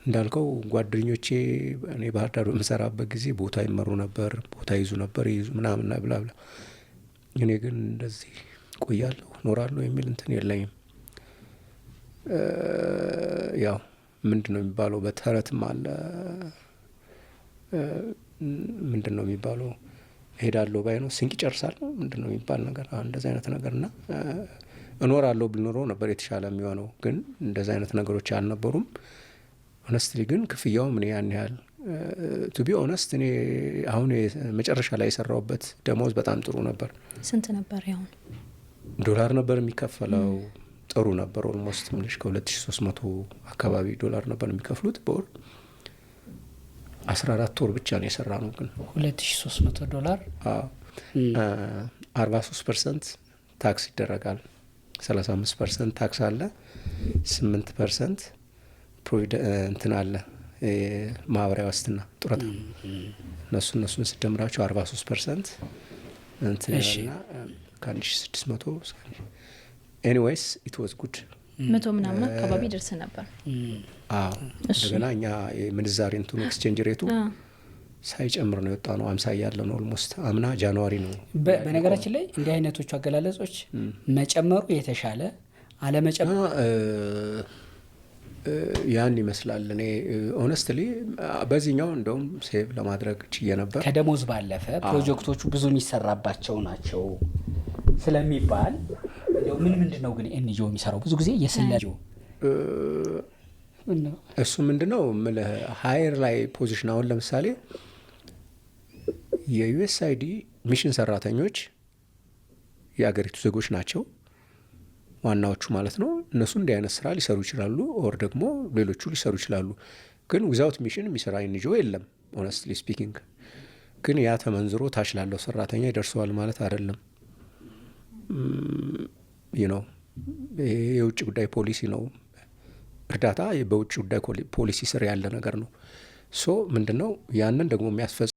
እንዳልከው ጓደኞቼ እኔ ባህር ዳር በምሰራበት ጊዜ ቦታ ይመሩ ነበር፣ ቦታ ይዙ ነበር፣ ይዙ ምናምና blah blah። እኔ ግን እንደዚህ ቆያለሁ፣ እኖራለሁ የሚል እንትን የለኝም። ያው ምንድን ነው የሚባለው፣ በተረትም አለ፣ ምንድን ነው የሚባለው፣ እሄዳለሁ ባይ ነው ስንቅ ይጨርሳል ነው ምንድን ነው የሚባል ነገር፣ እንደዚህ አይነት ነገር። እና እኖራለሁ ብል ኖሮ ነበር የተሻለ የሚሆነው፣ ግን እንደዚህ አይነት ነገሮች አልነበሩም። Honestly ግን ክፍያውም እኔ ያን ያህል፣ to be honest፣ እኔ አሁን መጨረሻ ላይ የሰራሁበት ደሞዝ በጣም ጥሩ ነበር። ስንት ነበር ያሁን? ዶላር ነበር የሚከፈለው። ጥሩ ነበር። Almost ምልሽ ከ2300 አካባቢ ዶላር ነበር የሚከፍሉት በወር። 14 ወር ብቻ ነው የሰራነው ግን። 2300 ዶላር። 43% tax ይደረጋል። 35% tax አለ። 8% እንትን አለ፣ ማህበራዊ ዋስትና፣ ጡረታ። እነሱን ስደምራቸው 43% እንትን ይላልና ከ1600፣ anyways it was good። 100 ምናምን አካባቢ ደርስ ነበር። አዎ፣ እንደገና እኛ የምንዛሬ እንትኑ exchange rate ኡ ሳይጨምር ነው የወጣነው። 50 እያለ ነው almost፣ አምና January ነው። በነገራችን ላይ እንዲህ አይነቶቹ አገላለጾች መጨመሩ የተሻለ አለመጨመሩ ያን ይመስላል። እኔ honestly በዚህኛው እንደውም save ለማድረግ ችዬ ነበር። ከደሞዝ ባለፈ ፕሮጀክቶቹ ብዙ የሚሰራባቸው ናቸው ስለሚባል እንደው ምን ምንድን ነው ግን NGO የሚሰራው? ብዙ ጊዜ የስለላ እሱ ምንድን ነው የምልህ፣ higher ላይ position፣ አሁን ለምሳሌ የ USAID mission ሰራተኞች የአገሪቱ ዜጎች ናቸው ዋናዎቹ ማለት ነው። እነሱ እንዲህ አይነት ስራ ሊሰሩ ይችላሉ፣ or ደግሞ ሌሎቹ ሊሰሩ ይችላሉ። ግን without mission የሚሰራ NGO የለም። Honestly speaking ግን ያ ተመንዝሮ ታች ላለው ሰራተኛ ይደርሰዋል ማለት አይደለም። ይሄ የውጭ ጉዳይ ፖሊሲ ነው። እርዳታ በውጭ ጉዳይ ፖሊሲ ስር ያለ ነገር ነው። So ምንድነው ያንን ደግሞ የሚያስፈጽ